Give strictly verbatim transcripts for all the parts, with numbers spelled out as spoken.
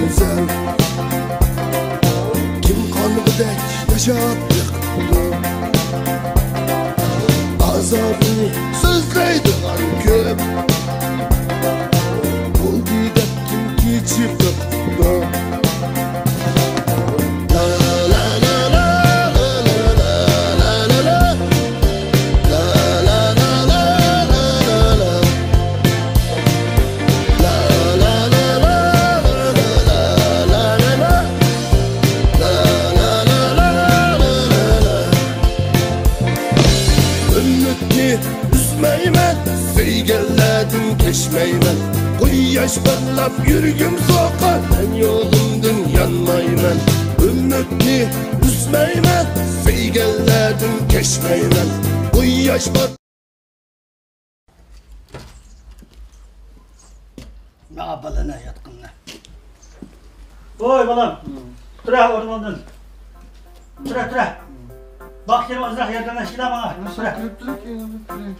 گۈزەل، كىم قانغۇدەك ياشاپ بېقىپتۇ؟ ئازابىنى سۆزلەيدىغان كۆپ، بولدى دەپ كىم كېچىپ بېقىپتۇ؟ ئۈمىدنى ئۈزمەيمەن، سۆيگەنلەردىن كەچمەيمەن. قۇياش پارلاپ يۈرگۈم سوقا، مەن يولۇمدىن يانمايمەن. ئۈمىدنى ئۈزمەيمەن، سۆيگەنلەردىن كەچمەيمەن. قۇياش پار- ماڭا بالىنى ياتقىنىنى. ۋوي بالام، تۇرە ئورنۇڭدىن. تۇرە، تۇرە. باقىرىم ئازراق ياردەملەشكىلە ماڭا. تۇرە. تۇرۇپ، تۇرۇپ، تۇرۇپ.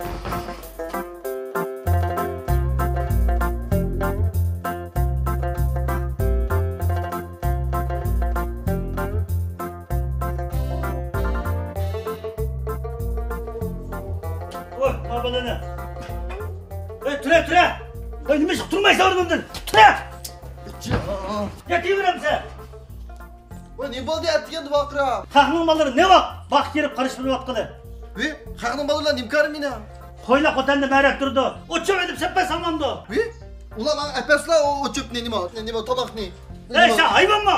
ۋوي، ماڭا بالىنى. ۋەي، تۇرە، تۇرە! ۋەي، نېمە ئىشقا تۇرمايسەن ئورنۇڭدىن؟ تۇرە! ياتىۋېرەمسەن؟ ۋەي، نېمە بولدى ئەتىگەندە ۋارقىراپ؟ خەقنىڭ ماللىرى نېۋاق باغقا كىرىپ قارىشىپ يۈرۈۋاتقىلى؟ ۋەي، خەقنىڭ ماللىرى بىلەن نېمە كارىم مېنىڭ؟ قويلار خوتەندە مەرەپ تۇرىدۇ. ئوت چۆپ ئېلىپ سەپپەي سالمامدۇ؟ ۋەي، ئۇلار ماڭا ئەپەرسىلە ئۇ، ئوت چۆپنى، نېمە، نېمە، تاماقنى. ھەي، سەن ھايۋانما؟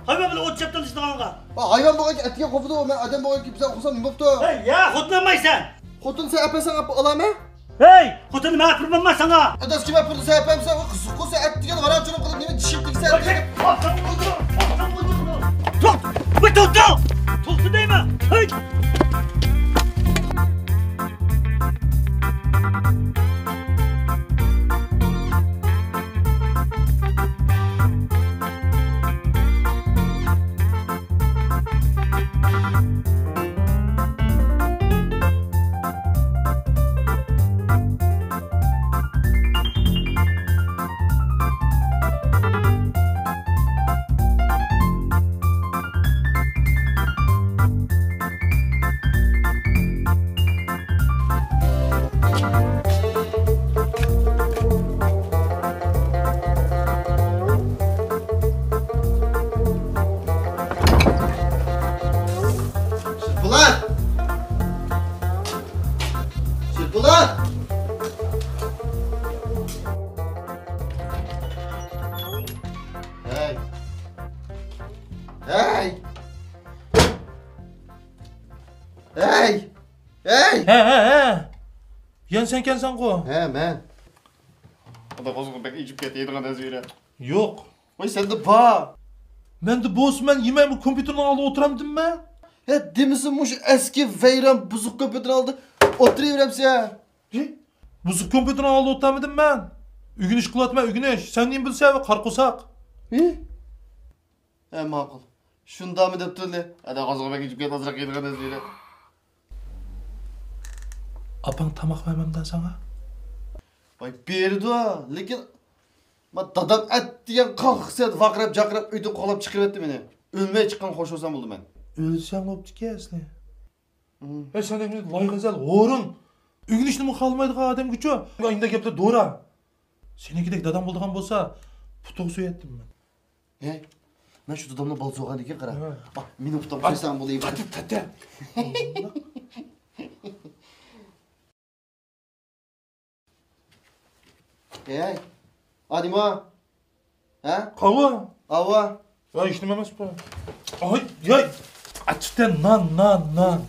ھايۋان بىلەن ئوت چۆپ تالىشىدىغانغا. ھايۋان بولغاچ ئەتىگەن قوپىدۇ، مەن ئادەم بولغاچ بىزەن قوپسام نېمە بوپتۇ؟ ھەي، يا، خوتۇن ئالمايسەن. خوتۇن سەن ئەپەرسەڭ ئاپ ئالامەن. ھەي، خوتۇننى مەن ئاپىرىمەن ساڭا. ئاداش كىم ئەپىردى سەن ئەپەرمىسەڭ، قىزىققۇ سەن ئەتىگەن ۋاراڭ-چۇرۇڭ قىلىپ نېمە چىشىم تېگىسە ئەتىگەن. توختا، بىر توختا. توختا دەيمەن. ھەي. شىرپۇلان! شىرپۇلان! ھەي! ھەي! ھەي! ھەي! ھە، ھە، ھە! يەنە سەن كەلسەڭغۇ؟ ھە، مەن. ئادا قوزغا بەك ئېچىپ كەتتى، يەيدىغان نەرسە بېرە. يوق. ۋاي، سەندە بار. مەندە بولسا مەن يېمەيمۇ، كومپيۇتېرنىڭ ئالدىدا ئولتۇرامدىم مەن؟ ھە، دېمىسە مۇشۇ ئەسكى ۋەيران بۇزۇق كومپيۇتېرنىڭ ئالدىدا ئولتۇرۇۋېرەمسەن. ھە؟ بۇزۇق كومپيۇتېرنىڭ ئالدىدا ئولتۇرمىدىم مەن. ئۆگىنىش قىلىۋاتىمەن، ئۆگىنىش. سەن نېمە بىلىسەن، قارا قورساق؟ ھە؟ ھە، ماقۇل. شۇنداقمۇ دەپ تۇرلى. ئادا قوزغا بەك ئېچىپ كەتتى، ئازراق يەيدىغان نەرسە بېرە. ئاپاڭ تاماق بەرمەمدۇ ساڭا؟ ۋاي، بېرىدۇ، لېكىن ما دادام ئەتىگەن قاقسەت ۋارقىراپ-جارقىراپ ئۆيدىن قوغلاپ چىقىرىۋەتتى مېنى. ئۆلمەي چىققان خوش بولسام بولدى مەن. ئۆلسەڭ بوپتىكەن ئەسلى. ھە، سەن ئەمدى لايغەزەل، ھورۇن. ئۆگىنىشنىمۇ خالىمايدىغان ئادەمگىچۇ ئانداق گەپلەر دورا. سېنىڭكىدەك دادام بولىدىغان بولسا، پۇتۇڭغا سۆيەتتىم مەن. ھەي، مەن شۇ دادامنىڭ بالىسى بولغاندىكىن قارا. ھە. ئا، مېنىڭ پۇتۇمغا سۆيسەڭ بولىدۇ. ھەي، ئادىما. ھە؟ قاۋا. ئاۋا. ۋاي، ھېچنېمە ئەمەس بۇ. ئاي، ياي. ئاچچىقتەن نان، نان، نان.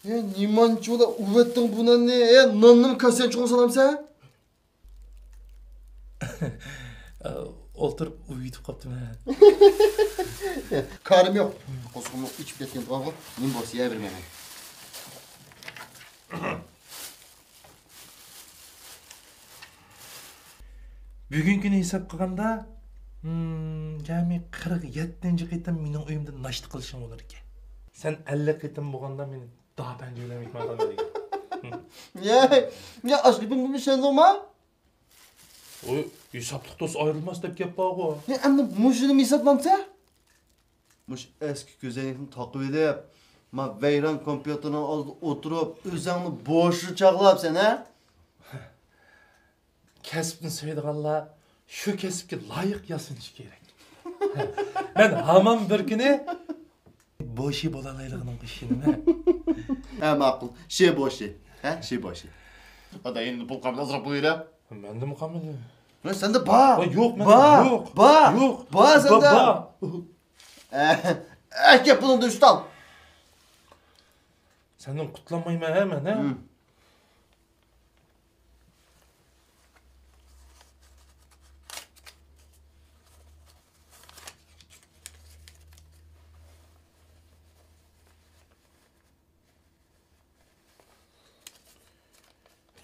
ھە، نېمانچە ئۇۋەتتىڭ بۇ ناننى؟ ھە، ناننىمۇ كاسسەنچۇقۇڭ سالامسەن؟ ئولتۇرۇپ ئۇۋىتىپ قاپتىمەن. كارىم يوق. قورسىقىمنى ئېچىپ كەتكەن بولغاچقا، نېمە بولسا يەۋېرىمەن. بۈگۈنكى كۈنى ھېساب قىلغاندا، ھىم، جەمئىي قىرىق يەتتىنچى قېتىم مېنىڭ ئۆيۈمدە ناشتا قىلىشىڭ بولىدىكەن. سەن ئەللىك قېتىم بولغاندا مېنى داپەندى بىلەن مېھمان قىلمىدىكەن. يا، يا، ئاشقىپىم بۇنى ئىشەندىڭما؟ ئۇ ھېسابلىق دوست ئايرىلماس دەپ گەپ بارغۇ. يا، ئەمدى مۇشۇنى ھېسابلامسە؟ مۇشۇ ئەسكى كۆزەينەكنى تاقىۋېلىپ، ما ۋەيران كومپيۇتېرنىڭ ئالدىدا ئولتۇرۇپ، ئۆزۈڭنى بوشىغا چاغلاپسەن، ھە؟ كەسىپنى سۆيىدىغانلار شۇ كەسىپكە لايىق ياسىنىشى كېرەك. مەن ھامان بىر كۈنى بوشى بولالايدىغىنىڭغا ئىشىنىمەن. ھە، ماقۇل. شى بوشى. ھە، شى بوشى. ئادا، ئەمدى پۇل قالمىدى، ئازراق پۇل بېرە. مەندىمۇ قالمىدى. ھە، سەندە بار. ۋاي، يوق، مەندە بار. يوق. بار. يوق. بار سەندە. بار. ئە، ئەكەپ بۇنىڭدىن ئۈچ تال. سەندىن قۇتۇلالمايمەن ھە مەن، ھە؟ ھىم.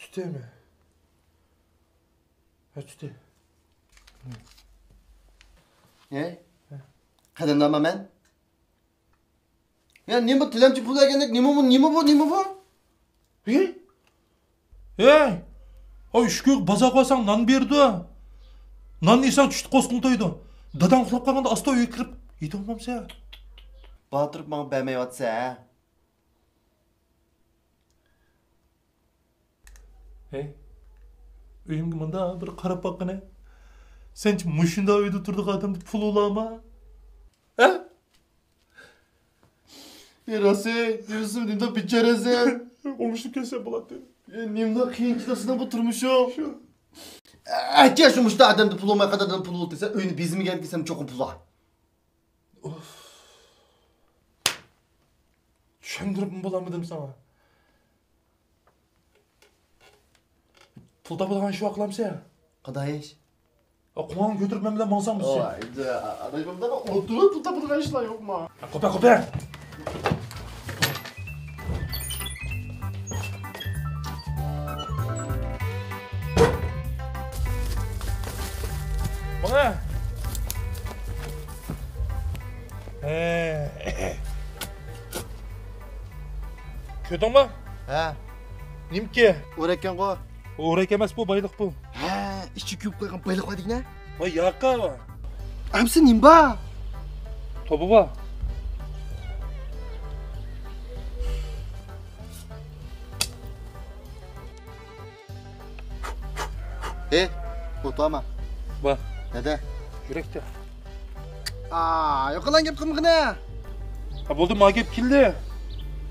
تۇتىمەن. ھە، تۇتى. ھەي، قەدەمدارما مەن؟ يا، نېمە بۇ تىلەمچى پۇل دېگەندەك، نېمە بۇ، نېمە بۇ، نېمە بۇ؟ ھېي! ھېي! ئاي، ئۈچ كۈنگە بازارغا بارساڭ نان بېرىدۇ. نان يېسەڭ چۈشتە قورسىقىڭ تويىدۇ. داداڭ ئۇخلاپ قالغاندا ئاستا ئۆيگە كىرىپ يېتىۋالمامسەن؟ بار تۇرۇپ ماڭا بەرمەيۋاتىسەن، ھە؟ ھەي، ئۆيۈمگە مۇنداق بىر قاراپ باققىنە. سەنچە مۇشۇنداق ئۆيدە تۇرىدىغان ئادەمدە پۇل بولارما؟ ھە؟ ئەي راستى، يۈرسىمۇ نېمىنداق بىچارىسەن؟ ئوڭشىلىپ كەتسەم بولاتتى. ئەي، نېمىنداق قىيىنچىلىقسىز بۇ تۇرمۇشۇڭ؟ شۇ. ئەكە شۇ مۇشۇنداق ئادەمدە پۇل بولماي قانداق ئادەمدە پۇل بولىدۇ دېسە، ئۆينى بېزىمىگەن دېسەم چوقۇم پۇل بار. ئۇف. چۈشەندۈرۈپمۇ بولالمىدىم ساڭا. پۇل تاپىدىغان ئىش ۋاقلامسەن؟ قانداق ئىش؟ قوڭاڭنى كۆتۈرۈپ مەن بىلەن ماڭساڭ بىز. ۋاي، ئاداش بۇنداق ئولتۇرۇپ پۇل تاپىدىغان ئىشلار يوقما؟ قوپە، قوپە! ماڭا! ھە. كۆردۈڭمۇ؟ ھە. نېمىكى؟ ئورەككەنغۇ. ئورەك ئەمەس بۇ، بايلىق بۇ. ھە، ئىچى كۆيۈپ قالغان بايلىق بار دېگىنە. ۋاي ياقا. ئەمسە نېمە بار؟ توپا بار. ھېي، ئولتۇرما. بار. نەدە؟ يۈرەكتە. ئا، يوقىلاڭ گەپ قىلمىغىنە. ھە، بولدى، ما گەپ كېلدى.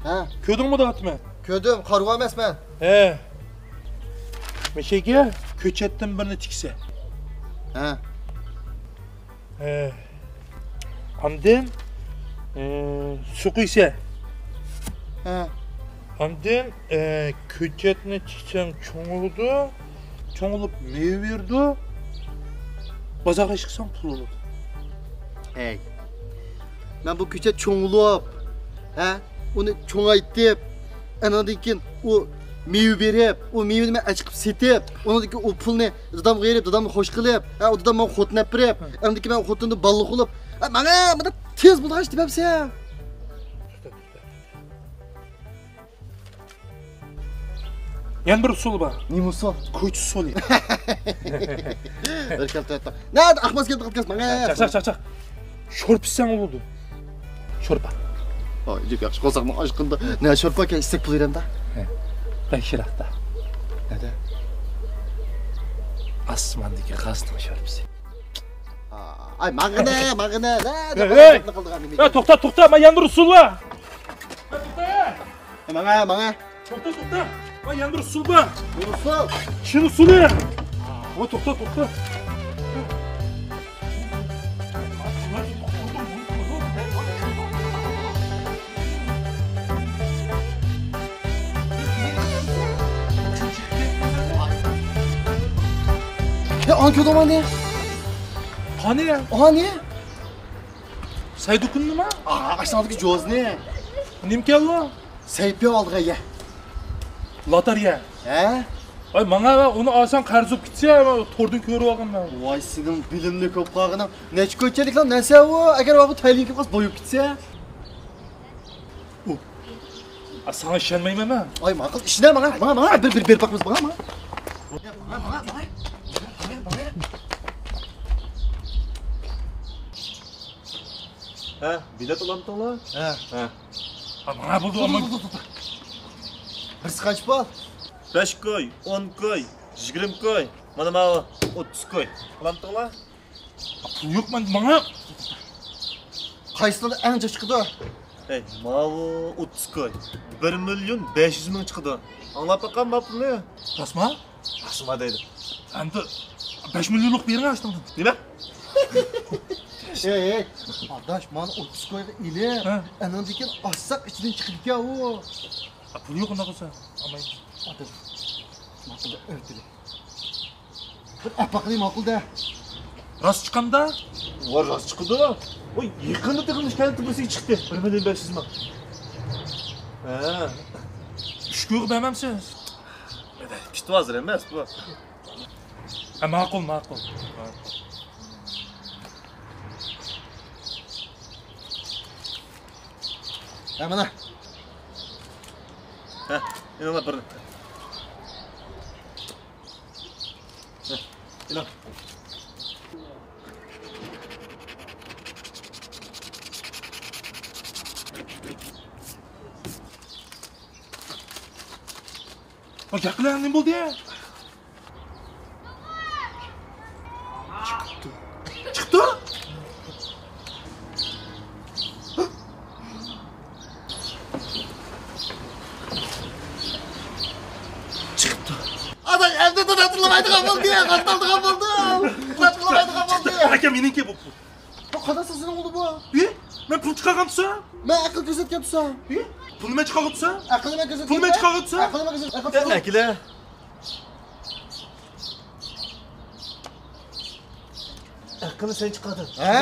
ھە. كۆردۈڭمۇ دەۋاتىمەن؟ كۆردۈم، قارىغۇ ئەمەسمەن. ھە. مەشەگە كۆچەتتىن بىرنى تىكسە. ھە. ھە. ئاندىن، ئى، سۇ قۇيسە. ھە. ئاندىن، ئى، كۆچەتنى تىكسەڭ چوڭىيىدۇ، چوڭىيىپ مېۋە بېرىدۇ، بازارغا چىقساڭ پۇل بولىدۇ. ھەي، مەن بۇ كۆچەت چوڭىيىپ، ھە، ئۇنى چوڭايتىپ، ئانىڭدىن كېيىن ئۇ مېۋە بېرىپ، ئۇ مېۋىنى مەن ئەچىقىپ سېتىپ، ئۇنىڭدىن كېيىن ئۇ پۇلنى دادامغا بېرىپ، دادامنى خوش قىلىپ، ھە، ئۇ دادام ماڭا خوتۇن ئەپ بېرىپ، ئاندىن كېيىن مەن خوتۇننى بالىلىق بولۇپ، ھە، ماڭا مانا تېز بولىدىغان ئىش دېمەمسەن. يەنە بىر ئۇسۇل بار. نېمە ئۇسۇل؟ كوچا ئۇسۇلى. بىر كەلتۈرۈپ. نەدە ئاقماس كەلدى قالدىڭىز ماڭا؟ چاقچاق، چاقچاق. شورپا ئىچسەڭ بولىدۇ. شورپا. ئاي، جۈپ ياخشى قورساقنىڭ ئاچقىنىدا. نە شورپا ئىكەن، ئىچسەك پۇل بېرەمدە؟ ھە. بەك يىراقتا. نەدە؟ ئاسماندىكى غازنىڭ شورپىسى. ئاي، ماڭغىنە، ماڭغىنە. نەدە؟ ھەي! قالدىغان نېمە؟ ھە، توختا، توختا، مانا يەنە بىر ئۇسۇل بار. ھە، توختا، ھە. ماڭا، ماڭا. توختا، توختا. ۋاي، يەنە بىر ئۇسۇل بار. بىر ئۇسۇل. چىن ئۇسۇلى. ۋاي، توختا، توختا. يا، ئاڭ كۆردۈڭمۇ ئانى؟ قانى؟ ئانى؟ سەيدۇكۇننىما؟ ئا، ئاشۇ ئالدىكى جوزنى. نېمىكەن ئۇ؟ سەيپىياۋ ئالدىغا يە. لاتارىيە. ھە؟ ۋاي، ماڭا ئۇنى ئالساڭ قەرز بولۇپ كېتىسەن، توردىن كۆرۈپ ئالغان مەن. ۋاي، سېنىڭ بىلىملىك بولۇپ قالغىنىڭ. نەچچە كوچەلىكلا نەرسە ئۇ، ئەگەر ئۇ تەلىيىگە قالسا بويۇپ كېتىسەن. ئۇ. ئا، ساڭا ئىشەنمەيمەن مەن. ۋاي، ماقۇل، ئىشىنە ماڭا، ماڭا، ماڭا، بىر، بىر، بېرىپ باقىمىز، ماڭا، ماڭا. ماڭا، ماڭا، ماڭا. ھە، بېلەت ئالامتىڭلار؟ ھە. ھە. ھە، ماڭا بولدى، تۇر، ئالماي. تۇر، تۇر، تۇر، تۇر. بىرسى قانچە پۇل؟ بەش كوي، ئون كوي، يىگىرمە كوي. مانا ماۋۇ ئوتتۇز كوي. ئالامتىڭلار؟ پۇل يوق مەن، ماڭا. قايسىلىرى ئەڭ جىق چىقىدۇ؟ ھەي، ماۋۇ ئوتتۇز كوي. بىر مىليون بەش يۈز مىڭ چىقىدۇ. ئاڭلاپ باققان ما پۇلنى؟ راستما؟ راستما دەيدۇ. ئەمدى بەش مىليونلۇق بېرىڭ ئاشتىڭدىن. نېمە؟ ھەي، ھەي، ئاداش، مانا ئوتتۇز كويغا ئېلىپ، ھە، ئانىڭدىن كېيىن ئاچساق ئىچىدىن چىقىدىكەن ئۇ. ئا، پۇل يوق ئۇنداق بولسا. ئالمايمىز. ئاداش، ماقۇل، ئۆتىلى. بىر ئەپ باقىلى ماقۇل-دە. راست چىقامدا؟ ۋا، راست چىقىدۇ. ۋاي، يېقىندا تېخى مۇشۇ كەنتتە بىرسىگە چىقتى. بىر مىليون بەش يۈز مىڭ. ھە. ئۈچ كويغا بەرمەمسىز؟ پىتى ھازىر ئەمەس بۇ. ھە، ماقۇل، ماقۇل. ماقۇل. ھە، مانا. ھە، يەنە بىرنى. ھە، ئېلىڭ. ئۇ گەپ قىلغان نېمە بولدى؟ چىقىپتۇ. چىقىپتۇ؟ چىقىپتۇ. ئاداش، ئەمدى دادا تىللىمايدىغان بولدى، غاتالدىغان بولدى. دادا تىللىمايدىغان بولدى. ئاكا، مېنىڭكى بۇ. بۇ قانداق سىزنىڭ بولدى بۇ؟ ئى؟ مەن پۇل چىقارغان تۇرسام؟ مەن ئەقىل كۆرسەتكەن تۇرسام؟ ئى؟ پۇلنى مەن چىقارغان تۇرسام؟ ئەقىلنى مەن كۆرسەتكەن. پۇلنى مەن چىقارغان تۇرسام؟ ئەقىلنى مەن كۆرسەتكەن. ئەقىلە. ئەقىلنى سەن چىقاردىڭ. ھە؟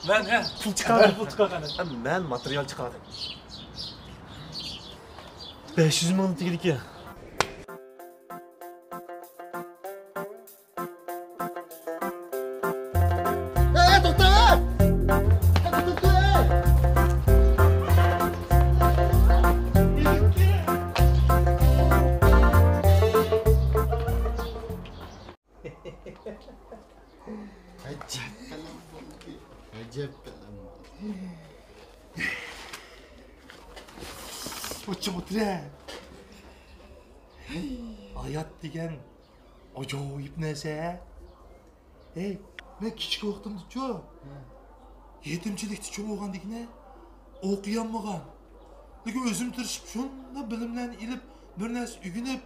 مەن، ھە، پۇل چىقاردىم، پۇل چىقارغان. ھە، مەن ماتېرىيال چىقاردىم. بەش يۈز مىڭنىڭ تېگىدىكى. ھەي، توختا! ھەي، توختا! ئەجەب بەلەم بولدى. ئەجەب بەلەم بولدى. ئوچۇق ئولتۇرە. ھايات دېگەن ئاجايىپ نەرسە. ھەي، مەن كىچىك ۋاقتىمدىچۇ، ھە، يېتىمچىلىكتە چوڭ بولغاندىكىنە، ئوقۇيالمىغان. لېكىن ئۆزۈم تىرىشىپ شۇنداق بىلىملەرنى ئېلىپ، بىر نەرسە ئۆگىنىپ،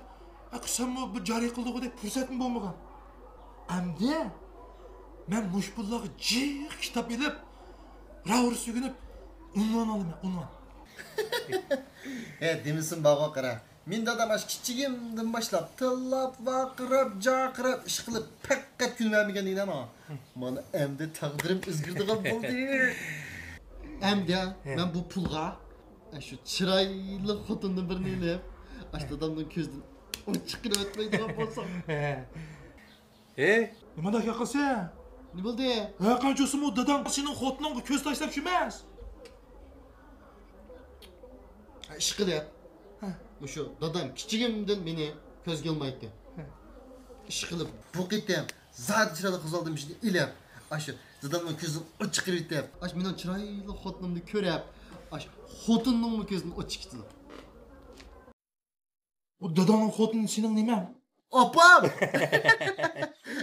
ھە، قىلساممۇ بىر جارى قىلىدىغۇدەك پۇرسەتمۇ بولمىغان. ئەمدى مەن مۇشۇ پۇللارغا جىق كىتاب ئېلىپ، راۋۇرۇس ئۆگىنىپ، ئۇنۋان ئالىمەن، ئۇنۋان. ھە، دېمىسىمۇ بارغۇ قارا. مېنى دادام ئاشۇ كىچىكىمدىن باشلاپ تىللاپ، ۋارقىراپ، جارقىراپ ئىش قىلىپ، پەقەت كۈن بەرمىگەن دېگىنە ماڭا. مانا ئەمدى تەقدىرىم ئۆزگىرىدىغان بولدى. ئەمدى ھە، مەن بۇ پۇلغا ئاشۇ چىرايلىق خوتۇندىن بىرنى ئېلىپ، ئاشۇ دادامنىڭ كۆزىدىن ئوت چىقىرىۋەتمەيدىغان بولسام. ھە. ھەي، نېمانداق ياقىسى؟ نېمە بولدى؟ ھە، قانچە بولسىمۇ داداڭ سېنىڭ خوتۇنۇڭغا كۆز تاشلاپ يۈرمەس. ھە، ئىشقىلىپ، ھە، مۇشۇ دادام كىچىكىمدىن مېنى كۆزگە ئىلمايتتى. ھە. ئىشقىلىپ، بۇ قېتىم زادى چىرايلىق قىز ئالدىم شۇنى ئېلىپ، ئاشۇ دادامنىڭ كۆزىدىن ئوت چىقىرىۋېتىپ، ئاشۇ مېنىڭ چىرايلىق خوتۇنۇمنى كۆرۈپ، ئاشۇ خوتۇننىڭمۇ كۆزىدىن ئوت چىقىپتۇ. ئۇ داداڭنىڭ خوتۇنى سېنىڭ نېمەڭ؟ ئاپام!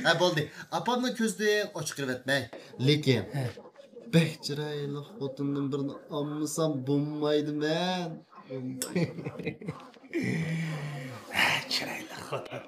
ھە، بولدى. ئاپامنىڭ كۆزىدىن ئوت چىقىرىۋەتمەي. لېكىن، ھە، بەك چىرايلىق خوتۇندىن بىرنى ئالمىسام بولمايدۇ مەن. ھە، چىرايلىق خوتۇن.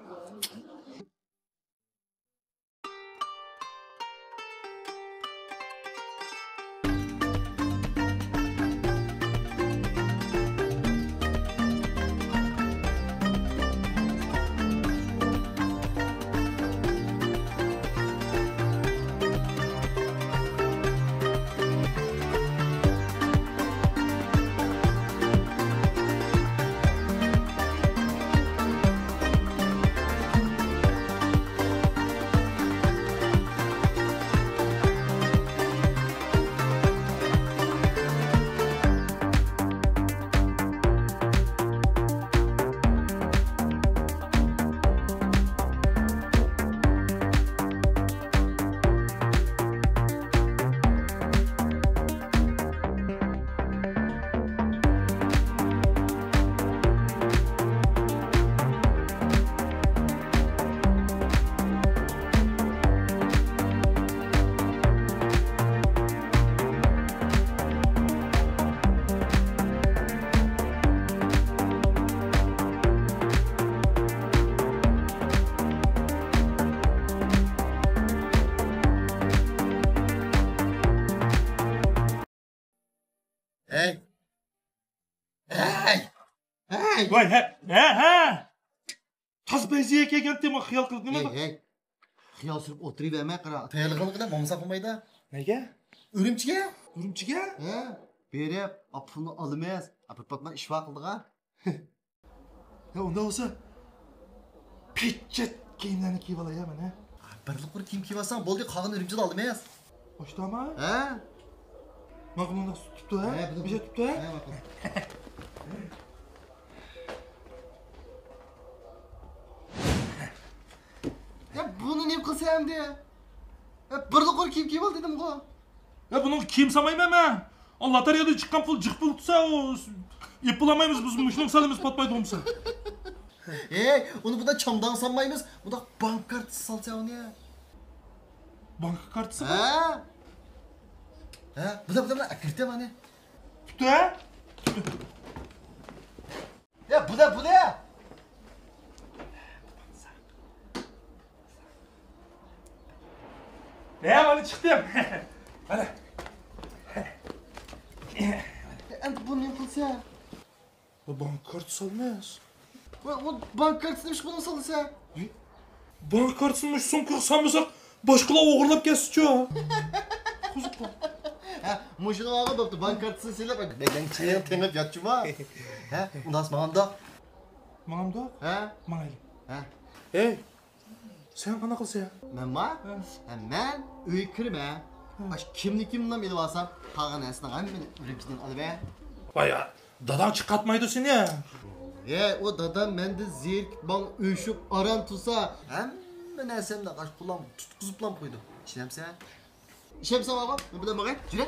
ۋاي، ھە، ھە، ھە! تاز بەيزىگە كەلگەنتىم، خىيال قىلىپ نېمە؟ ھەي، ھەي. خىيال سۈرۈپ ئولتۇرۇۋەرمە، قارا. تەييارلىقىڭنى قىلىپ، ماڭمىساق بولمايدۇ. نەگە؟ ئۈرۈمچىگە. ئۈرۈمچىگە؟ ھە. بېرىپ، پۇلنى ئالىمىز. بىر پاتمان ئىش ۋار قىلدىغا. ھە، ئۇنداق بولسا، پېچەت كىيىملەرنى كىيىپ ئالاي، ھە، مانا. بىرلا قۇر كىيىم كىيىۋالساڭ بولدى، قالغىنى ئۈرۈمچىدە ئالىمىز. ئاشتاما؟ ھە؟ ماقۇل، ئۇنداق تۇتۇپتۇ، ھە؟ ھە، بىلدىم. بىر تۇتۇپتۇ، ھە؟ ھە، ماقۇل. يا، بۇنى نېمە قىلسا ئەمدى؟ يا، بىرلا قۇر كىيىم كىيىۋال دېدىمغۇ. يا، بۇنىڭغا كىيىم سالمايمەن مەن. ئاللا تەرىقىدىن چىققان پۇل جىق پۇل تۇرسا، ئېلىپ بولالمايمىز بىز، مۇشۇنىڭ سالىمىز پاتمايدىغۇ بولسا. ھەي، ئۇنى بۇنداق چامداڭ سالمايمىز، بۇنداق بانك كارتىسى سالسا ئۇنى. بانك كارتىسى؟ ھە. ھە، بۇدا، بۇدا، بۇدا، ئەكىرتە مانا. تۇتتى، ھە؟ يا، بۇدا، بۇدا. ھە، مانا چىقتىم. مانا. ئەمدى بۇنى نېمە قىلسا؟ بۇ بانك كارتىسى ئەمەس. ۋە، ئۇ بانك كارتىسىنى ئىش قىلمىسا سالسا. بانك كارتىسىنى مۇشۇ سومكىغا سالمىساق، باشقىلار ئوغرىلاپ كەتسىچۇ. ھە، مۇشۇنى ئالغان بوپتۇ. بانك كارتىسىنى سېلىپ، بەگەن چېيىڭ تېڭىپ ياتچۇما. ھە، ئۇنداق ماڭامدۇق؟ ماڭامدۇق؟ ھە؟ ماڭايلى. ھە. ھەي، سەن قانداق قىلسەن؟ مەنما؟ ھە. ھە، مەن ئۆيگە كىرىمەن. ھە. ئاشۇ كىملىكىمنى ئېلىپ ئالسام، قالغان نەرسىنىڭ ھەممىنى ئۈرۈمچىدىن ئالىمەن. ۋاي، داداڭ چىقارتمايدۇ سېنى. ھە، ئۇ دادام مەندىن زېرىكىپ، ماڭا ئۆشۈپ، ئاران تۇرسا، ھەممە نەرسەمنى ئاشۇ قولۇم تۇتقۇزۇپلا قويىدۇ. ئىشىنەمسەن؟ ئىشەنمىسەڭ، ئاغا، مەن بىلەن ماڭاي. يۈرە.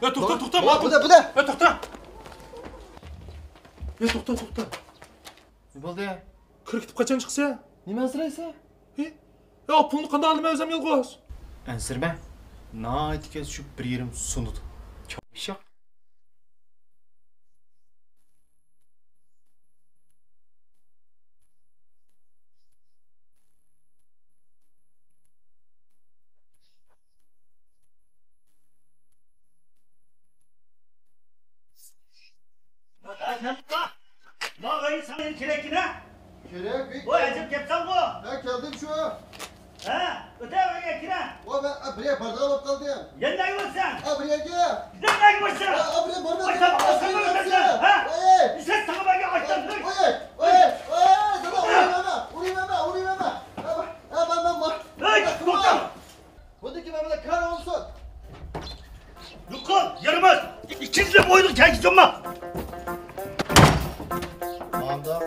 يا، توختا، توختا، بۇلا، بۇلا، بۇلا. يا، توختا. يا، توختا، توختا. نېمە بولدى؟ كىرىپ كېتىپ قاچان چىقىسەن؟ نېمە ئەنسىرەيسەن؟ ھى؟ يا، پۇلنى قانداق ئالىمەن ئۆزۈم يالغۇز؟ ئەنسىرىمە. ناھايىتى كەس چۈشۈپ بىر يېرىم سۇنىدۇ. چاۋشاق. ماڭا ساڭا كېرەككىنە. كېرەك، بىك. ۋاي، ئەجەب گەپسەنغۇ. ھە، كەلدىم شۇ. ھە، ئۆتە ئۆيگە كىرە. ۋا، مەن، ئە، بىر يەر بارىدىغان بولۇپ قالدىم. يەنە نەگە بارسەن؟ ئا، بىر يەرگە. يەنە نەگە بارسەن؟ ئا، ئا، بىر يەر بارمەن. ئاچتان ئالساڭ ئۆلەرسەن، ھە؟ ئىشلەتسەڭ بەرگەن ئاچتان. ۋاي، ۋاي، ۋاي، دادا، ئۇرۇۋەرمە، ئۇرۇۋەرمە، ئۇرۇۋەرمە. ئا، ئا، مەن، مەن، مەن. ھەي، توختا! بۇندىكى مەن بىلەن كار بولسۇن. يوقال، يارىماس! ئىككىنچىلەپ ئويۇنغا كەلگۈزۈڭمۇ! مانداق.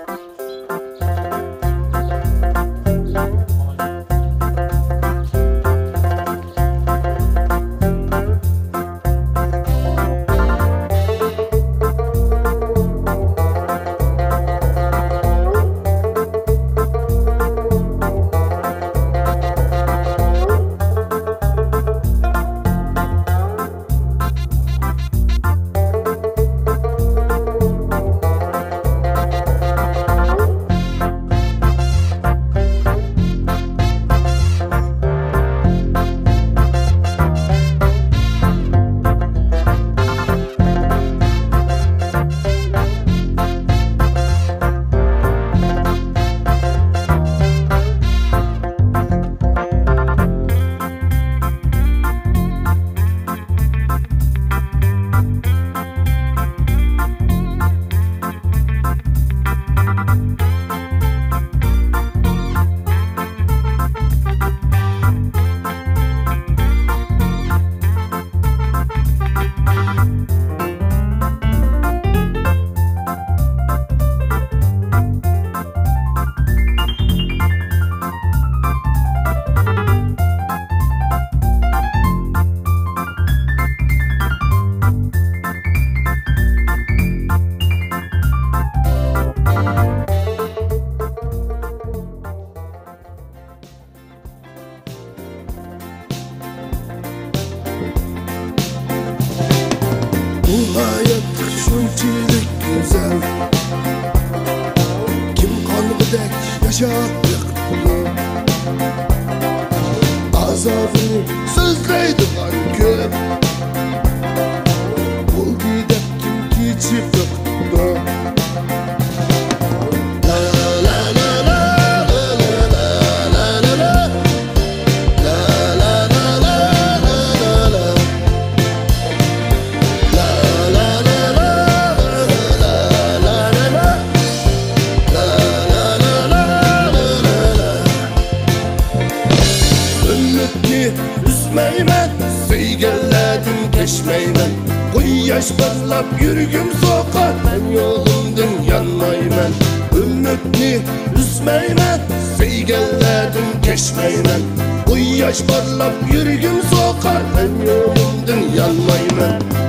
بۇ ھايات شۇنچىلىك گۈزەل، كىم قالغۇدەك ياشاپ بېقىپتۇ؟ ئازابىنى سۆزلەيدىغان كۆپ، بولدى دەپ كىم كېچىپ بېقىپتۇ؟ كەچمەيمەن. قۇياش پارلاپ يۈرىكىم سوقار، مەن يولۇمدىن يانمايمەن. ئۈمىدنى ئۈزمەيمەن، سۆيگەنلەردىن كەچمەيمەن. قۇياش پارلاپ يۈرىكىم سوقار، مەن يولۇمدىن يانمايمەن.